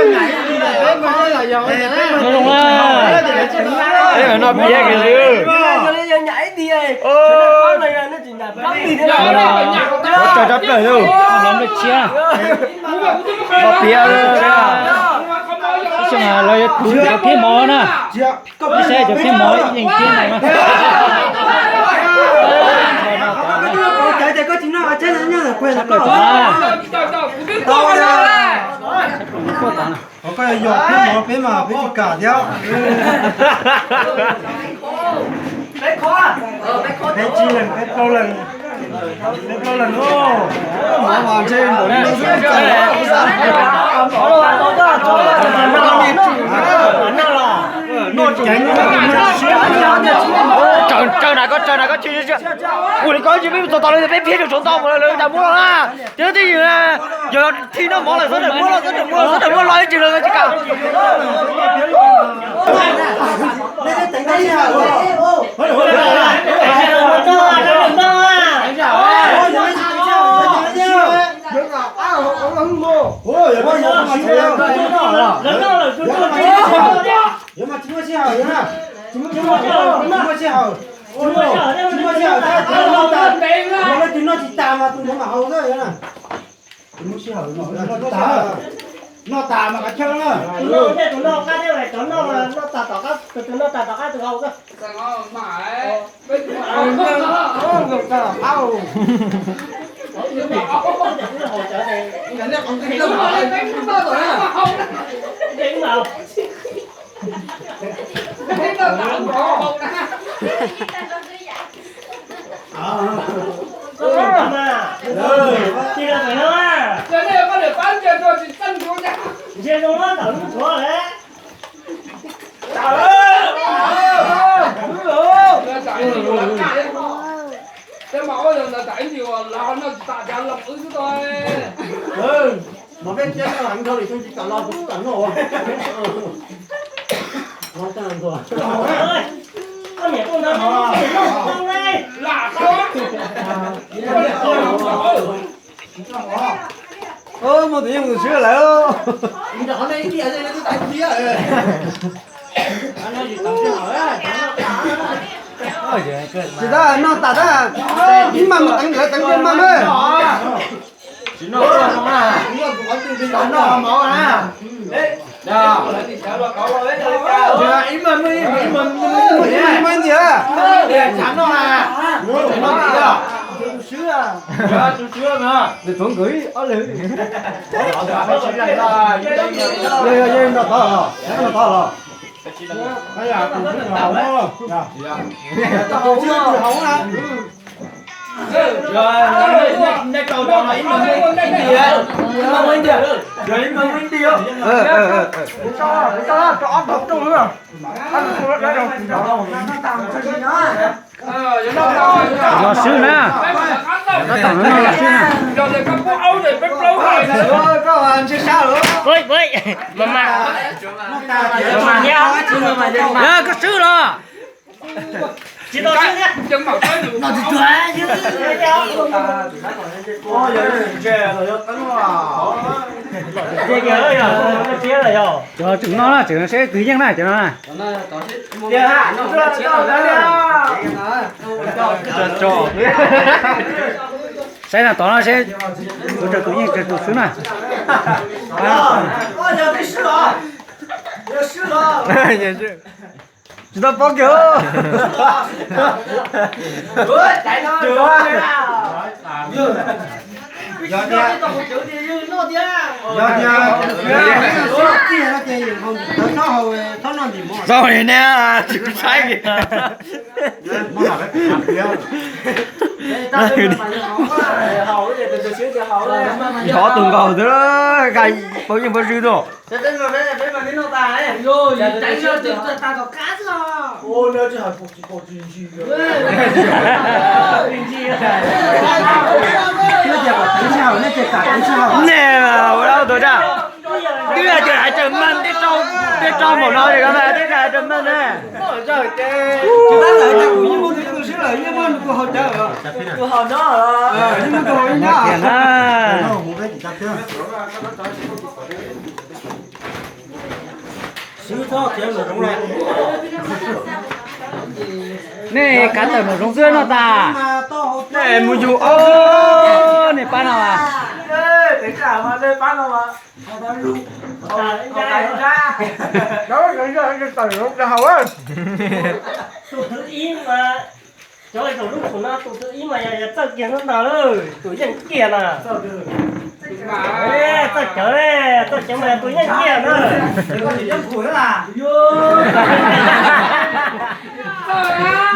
Noj zoo na. Peb mas noj piav kiag xwb. Ua tsaug tshaj plaws lauj. Noj piav. Ib xyoos lawv yuav tuv cov phiab mov na. Saib cov phiab mov yeej thiab no na. Koj yog phiab mov peb mas peb tsis kam thiab. Peb tsib leeg, peb plaub leeg, peb plaub leeg. Mov mas ntshe npaum li no xwb. Tsaws na, koj tsaws na, koj tsis ua li koj tsis peb txog tau lawv peb phiab rau saum ntau mus lawv tas muab los na. Cov twj ywm na, yog thij noj mov lawm xov daws muab los, xov daws muab los, xov daws muab los ib tsis los tsis kam. Yuav mas tsis muaj sij hawm, yuav na. Tsis muaj sij hawm, tsis muaj sij hawm, tsis muaj sij hawm, tsis muaj sij hawm, yuav leej twg noj tsis tas mas tus ntawd mam haus xwb, yuav na. Tsis muaj sij hawm, noj tas, noj tas mas kav chaw na. Tus noj, tus noj qab thiab, cov noj, noj tas tom qab, tus noj tas tom qab tus haus xwb. Peb mas ua yog ntawd tas ib ntsis lawv ho noj tsis tas cas los wb xwb tau. Mas peb thiab noj heev dhau lwm xyoo tsis kam los kuv tsis kam noj. Lam tau. Muaj tus yeej tus swb lawm. Tsis tas noj tas tab, ib mas mus teev lawv teev mas. Ib mas, ib mas, ib mas ntxiv. Tus swb, nws tuav nkawd ib ob leeg. Yog, yog, yog nrog tod los, nrog tod los. Los swb na. Los swb na. Koj swb los. Cov tseem no na, tseem seb twg yeej na, cov no na. Saib no tod no seb, kuv raws tus yeej raws tus swb na. Tsis tau paub kiag. Yog tias, yog tias, txhob haus, txhob noj ntim mov. Txhob haus ne, tsis saib kiag. Nrov tus nkaus xwb, nqa paub yeej paub zwj tuaj. Nej ua dab tuag tag. Twb hais tias hais raws maj, tej rau npaum no es koj mas twb hais raws maj ne. Tus haus no, tus haus no. Nej kav tawm nraum zoov xwb no tas. Nej mus yug o, nej pab no mas. Tus thwv ib mas, cov zaum lub khum no tus thwv ib mas yog yawg Txawj kiag ntag, tus yeej kiag na. Txawj cawv, txawj cawv mas yog tus yeej kiag na.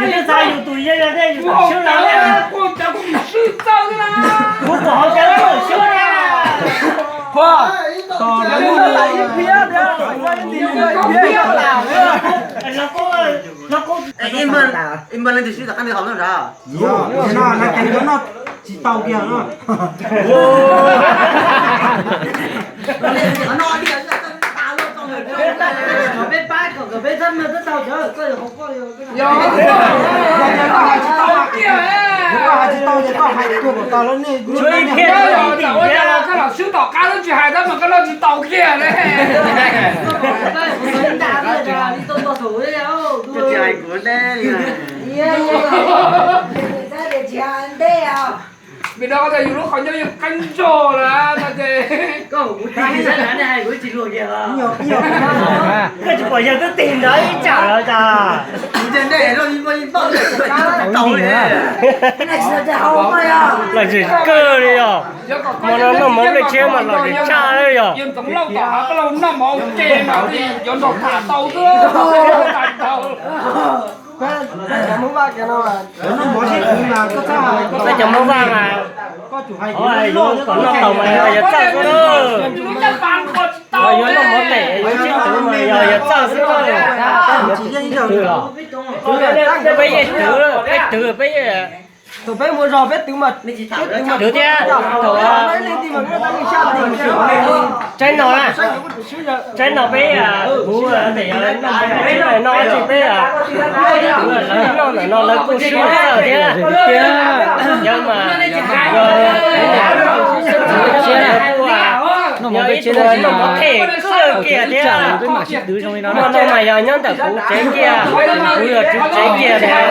Yus twb xav yus tus yeej thiab yus tus swb lawm. Kuv pom hauv cawv tus swb thiab. Ib npawg leej twg swb tom qab nws haus no nrad? Yog no, no ces cov no tsis tau kiag no. Peb pab kom peb txhab mloog twb tau cov koj yog hauv koj yog. Yog koj hais tsis tau ces koj hais tuaj kom tau lawm nej. Koj los swb tom qab lub tsis hais tab mas koj noj tsis tau kiag ne. Vim no koj tias yus lub qhov ncauj yeej qeeb zog lawm no ces. Koj tsis pom yawg twb tig nrad ib tsam los cas? Lawv tsis kawg li os. Hmo no noj mov nplej tshiab mas lom zem tshaj li yog. Cov Hmoob Vaj mas, yuav kom noj tau mas yog yawg Txawj xwb na. Yuav noj mov tes yuav tsib tug mas yog yawg Txawj xwb na. Peb yeej twv, peb twv, peb yeej twv thiab. Thaum tsaib no na, tsaib no peb kuv noj tsis peb, lawv noj ntawm no lawv kuj swb Txawj thiab. Yog mas, yog ib tug noj mov them kawg kiag thiab. Noj no mas yog nyob ntawm kuv tsev kiag, kuv yog tswv tsev kiag thiab.